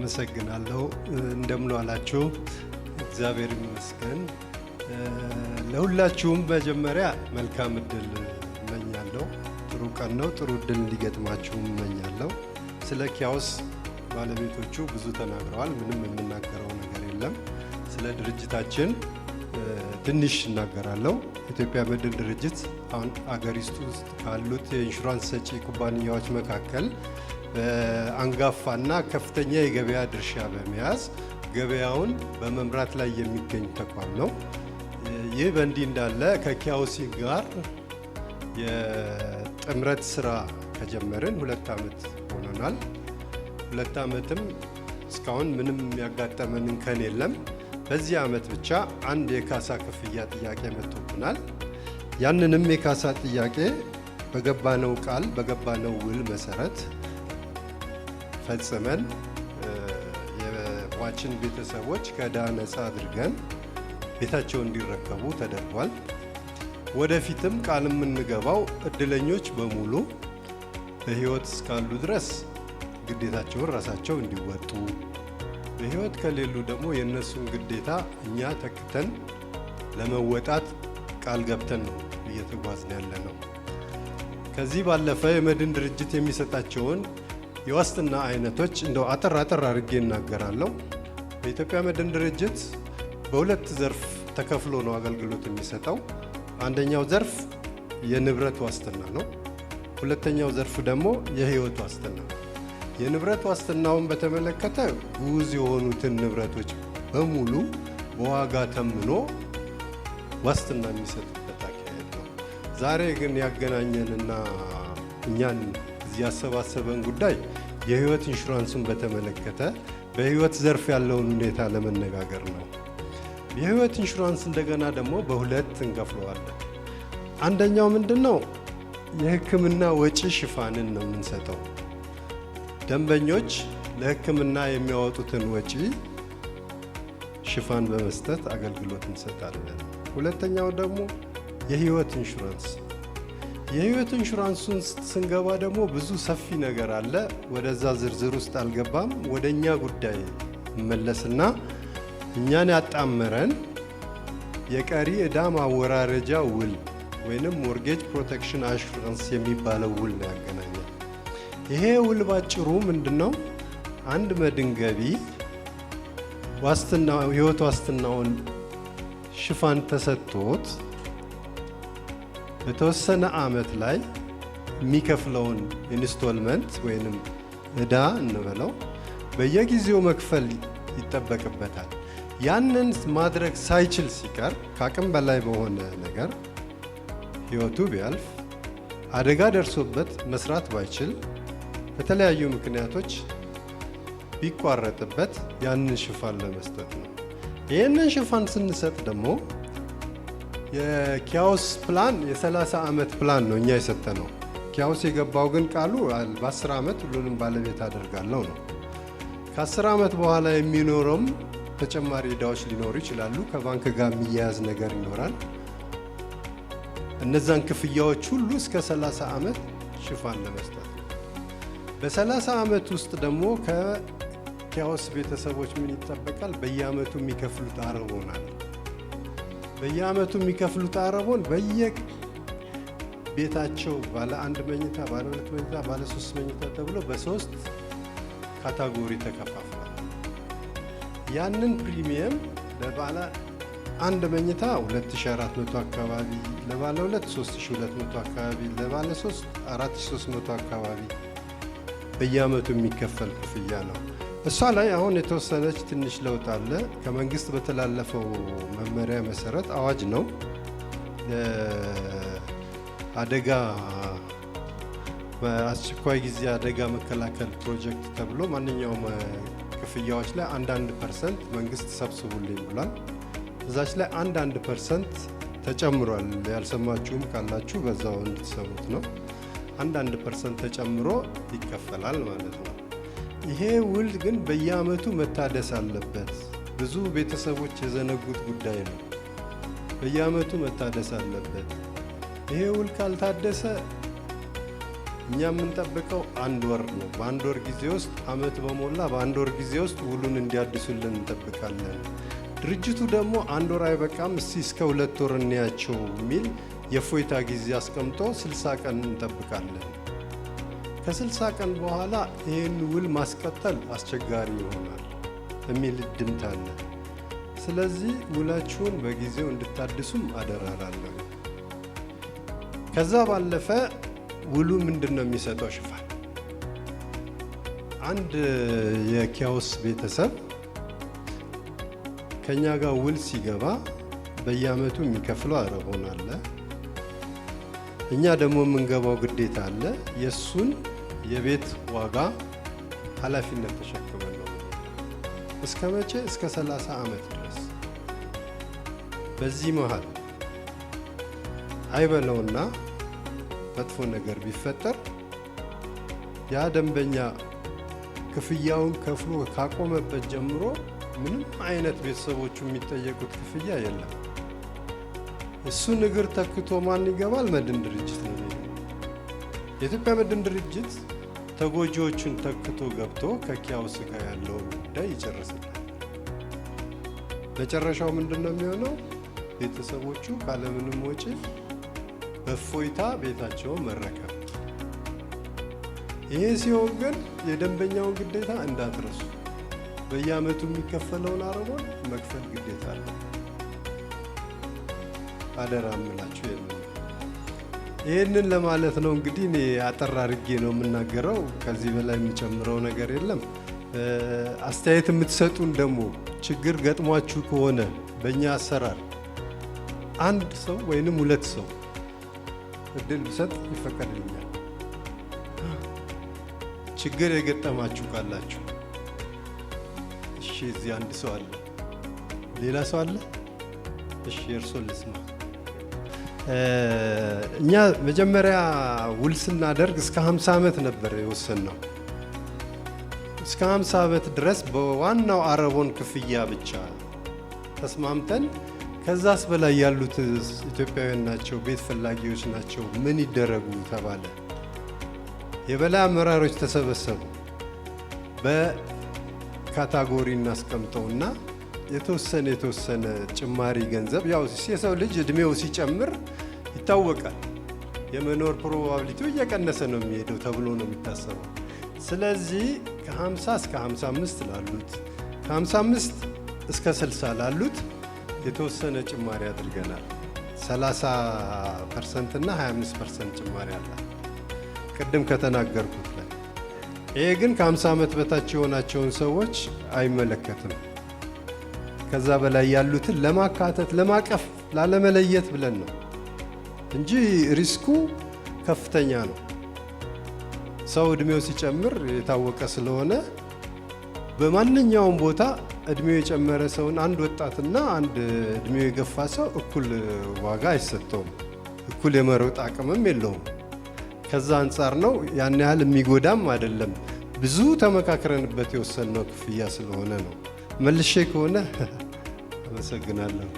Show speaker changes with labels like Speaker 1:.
Speaker 1: አመሰግናለሁ። እንደምን ዋላችሁ? እግዚአብሔር ይመስገን። ለሁላችሁም መጀመሪያ መልካም እድል እመኛለሁ። ጥሩ ቀን ነው። ጥሩ እድል እንዲገጥማችሁ እመኛለሁ። ስለ ኪያውስ ባለቤቶቹ ብዙ ተናግረዋል። ምንም የምናገረው ነገር የለም። ስለ ድርጅታችን ትንሽ እናገራለሁ። ኢትዮጵያ መድን ድርጅት አሁን አገሪቱ ውስጥ ካሉት የኢንሹራንስ ሰጪ ኩባንያዎች መካከል አንጋፋና ከፍተኛ የገበያ ድርሻ በመያዝ ገበያውን በመምራት ላይ የሚገኝ ተቋም ነው። ይህ በእንዲህ እንዳለ ከኪያውሲ ጋር የጥምረት ስራ ከጀመርን 2 ዓመት ሆኖናል። 2 ዓመትም እስካሁን ምንም ያጋጠመን እንከን የለም። በዚህ ዓመት ብቻ አንድ የካሳ ክፍያ ጥያቄ መጥቶብናል። ያንንም የካሳ ጥያቄ በገባነው ቃል፣ በገባነው ውል መሰረት ፈጽመን የሟችን ቤተሰቦች ከዕዳ ነፃ አድርገን ቤታቸውን እንዲረከቡ ተደርጓል። ወደፊትም ቃል የምንገባው እድለኞች በሙሉ በሕይወት እስካሉ ድረስ ግዴታቸውን ራሳቸው እንዲወጡ፣ በሕይወት ከሌሉ ደግሞ የእነሱን ግዴታ እኛ ተክተን ለመወጣት ቃል ገብተን ነው እየተጓዝን ያለ ነው። ከዚህ ባለፈ የመድን ድርጅት የሚሰጣቸውን የዋስትና አይነቶች እንደው አጠር አጠር አድርጌ እናገራለሁ። የኢትዮጵያ መድን ድርጅት በሁለት ዘርፍ ተከፍሎ ነው አገልግሎት የሚሰጠው። አንደኛው ዘርፍ የንብረት ዋስትና ነው። ሁለተኛው ዘርፍ ደግሞ የህይወት ዋስትና ነው። የንብረት ዋስትናውን በተመለከተ ግዑዝ የሆኑትን ንብረቶች በሙሉ በዋጋ ተምኖ ዋስትና የሚሰጥበት አካሄድ ነው። ዛሬ ግን ያገናኘንና እኛን እዚህ ያሰባሰበን ጉዳይ የህይወት ኢንሹራንሱን በተመለከተ በህይወት ዘርፍ ያለውን ሁኔታ ለመነጋገር ነው። የህይወት ኢንሹራንስ እንደገና ደግሞ በሁለት እንከፍለዋለን። አንደኛው ምንድን ነው? የህክምና ወጪ ሽፋንን ነው የምንሰጠው። ደንበኞች ለህክምና የሚያወጡትን ወጪ ሽፋን በመስጠት አገልግሎት እንሰጣለን። ሁለተኛው ደግሞ የህይወት ኢንሹራንስ። የህይወት ኢንሹራንሱን ስንገባ ደግሞ ብዙ ሰፊ ነገር አለ። ወደዛ ዝርዝር ውስጥ አልገባም። ወደ እኛ ጉዳይ እመለስና እኛን ያጣመረን የቀሪ ዕዳ ማወራረጃ ውል ወይንም mortgage protection assurance የሚባለው ውል ነው ያገናኘን። ይሄ ውል ባጭሩ ምንድን ነው? አንድ መድን ገቢ ዋስትና ህይወት ዋስትናውን ሽፋን ተሰጥቶት በተወሰነ አመት ላይ የሚከፍለውን installment ወይንም ዕዳ እንበለው በየጊዜው መክፈል ይጠበቅበታል። ያንን ማድረግ ሳይችል ሲቀር፣ ከአቅም በላይ በሆነ ነገር ህይወቱ ቢያልፍ፣ አደጋ ደርሶበት መስራት ባይችል፣ በተለያዩ ምክንያቶች ቢቋረጥበት ያንን ሽፋን ለመስጠት ነው። ይህንን ሽፋን ስንሰጥ ደግሞ የኪያውስ ፕላን የ30 ዓመት ፕላን ነው እኛ የሰጠነው። ኪያውስ የገባው ግን ቃሉ በ10 ዓመት ሁሉንም ባለቤት አደርጋለሁ ነው። ከ10 ዓመት በኋላ የሚኖረውም ተጨማሪ ዕዳዎች ሊኖሩ ይችላሉ። ከባንክ ጋር የሚያያዝ ነገር ይኖራል። እነዛን ክፍያዎች ሁሉ እስከ 30 ዓመት ሽፋን ለመስጠት ነው። በ30 ዓመት ውስጥ ደግሞ ከኪያውስ ቤተሰቦች ምን ይጠበቃል? በየዓመቱ የሚከፍሉት አረቦን አለ። በየዓመቱ የሚከፍሉት አረቦን በየቤታቸው ባለ አንድ መኝታ፣ ባለ ሁለት መኝታ፣ ባለ ሶስት መኝታ ተብሎ በሶስት category ተከፋፍሏል። ያንን premium ለባለ አንድ መኝታ 2400 አካባቢ፣ ለባለ ሁለት 3200 አካባቢ፣ ለባለ ሶስት 4300 አካባቢ በየዓመቱ የሚከፈል ክፍያ ነው። እሷ ላይ አሁን የተወሰነች ትንሽ ለውጥ አለ። ከመንግስት በተላለፈው መመሪያ መሰረት፣ አዋጅ ነው፣ አደጋ በአስቸኳይ ጊዜ አደጋ መከላከል ፕሮጀክት ተብሎ ማንኛውም ክፍያዎች ላይ አንዳንድ percent መንግስት ሰብስቡልኝ ብሏል። እዛች ላይ አንዳንድ percent ተጨምሯል። ያልሰማችሁም ካላችሁ በዛው እንድትሰሙት ነው። አንዳንድ percent ተጨምሮ ይከፈላል ማለት ነው። ይሄ ውል ግን በየአመቱ መታደስ አለበት። ብዙ ቤተሰቦች የዘነጉት ጉዳይ ነው። በየአመቱ መታደስ አለበት። ይሄ ውል ካልታደሰ እኛ የምንጠብቀው አንድ ወር ነው። በአንድ ወር ጊዜ ውስጥ፣ አመት በሞላ በአንድ ወር ጊዜ ውስጥ ውሉን እንዲያድሱልን እንጠብቃለን። ድርጅቱ ደግሞ አንድ ወር አይበቃም፣ እስቲ እስከ 2 ወር እንያቸው የሚል የእፎይታ ጊዜ አስቀምጦ 60 ቀን እንጠብቃለን። ከ60 ቀን በኋላ ይህን ውል ማስቀጠል አስቸጋሪ ይሆናል የሚል ድምት አለ። ስለዚህ ውላችሁን በጊዜው እንድታድሱም አደራ እላለሁ። ከዛ ባለፈ ውሉ ምንድን ነው የሚሰጠው ሽፋን? አንድ የኪያውስ ቤተሰብ ከኛ ጋር ውል ሲገባ በየአመቱ የሚከፍለው አረቦን አለ። እኛ ደግሞ የምንገባው ግዴታ አለ። የእሱን የቤት ዋጋ ኃላፊነት ተሸክመን ነው። እስከ መቼ? እስከ 30 ዓመት ድረስ። በዚህ መሃል አይበለውና መጥፎ ነገር ቢፈጠር ያ ደንበኛ ክፍያውን ከፍሎ ካቆመበት ጀምሮ ምንም አይነት ቤተሰቦቹ የሚጠየቁት ክፍያ የለም። እሱን እግር ተክቶ ማን ይገባል? መድን ድርጅት ነው የሚገባው። የኢትዮጵያ መድን ድርጅት ተጎጂዎቹን ተክቶ ገብቶ ከኪያውስ ጋር ያለውን ጉዳይ ይጨርስላል። መጨረሻው ምንድን ነው የሚሆነው? ቤተሰቦቹ ካለምንም ወጪ በእፎይታ ቤታቸውን መረከብ። ይሄ ሲሆን ግን የደንበኛውን ግዴታ እንዳትረሱ። በየአመቱ የሚከፈለውን አረቦን መክፈል ግዴታ አለ። አደራ እምላችሁ ይህንን ለማለት ነው። እንግዲህ እኔ አጠር አድርጌ ነው የምናገረው። ከዚህ በላይ የምጨምረው ነገር የለም። አስተያየት የምትሰጡን ደግሞ ችግር ገጥሟችሁ ከሆነ በእኛ አሰራር አንድ ሰው ወይንም ሁለት ሰው እድል ብሰጥ ይፈቀድልኛል። ችግር የገጠማችሁ ካላችሁ፣ እሺ፣ እዚህ አንድ ሰው አለ። ሌላ ሰው አለ? እሺ፣ እርሶን ልስማ። እኛ መጀመሪያ ውል ስናደርግ እስከ 50 ዓመት ነበር የወሰንነው። እስከ 50 ዓመት ድረስ በዋናው አረቦን ክፍያ ብቻ ተስማምተን ከዛስ በላይ ያሉት ኢትዮጵያውያን ናቸው፣ ቤት ፈላጊዎች ናቸው፣ ምን ይደረጉ ተባለ። የበላይ አመራሮች ተሰበሰቡ። በ category እናስቀምጠውና የተወሰነ የተወሰነ ጭማሪ ገንዘብ፣ ያው የሰው ልጅ እድሜው ሲጨምር ይታወቃል፣ የመኖር probability ው እየቀነሰ ነው የሚሄደው ተብሎ ነው የሚታሰበው። ስለዚህ ከ50 እስከ 55 ላሉት፣ ከ55 እስከ 60 ላሉት የተወሰነ ጭማሪ አድርገናል። 30% እና 25% ጭማሪ አለ ቅድም ከተናገርኩት ላይ። ይሄ ግን ከ50 ዓመት በታች የሆናቸውን ሰዎች አይመለከትም። ከዛ በላይ ያሉትን ለማካተት፣ ለማቀፍ፣ ላለመለየት ብለን ነው እንጂ risk ኡ ከፍተኛ ነው። ሰው እድሜው ሲጨምር የታወቀ ስለሆነ በማንኛውም ቦታ እድሜው የጨመረ ሰውን አንድ ወጣትና አንድ እድሜው የገፋ ሰው እኩል ዋጋ አይሰጠውም። እኩል የመሮጥ አቅምም የለውም። ከዛ አንጻር ነው፣ ያን ያህል የሚጎዳም አይደለም። ብዙ ተመካክረንበት የወሰንነው ክፍያ ስለሆነ ነው። መልሼ ከሆነ አመሰግናለሁ።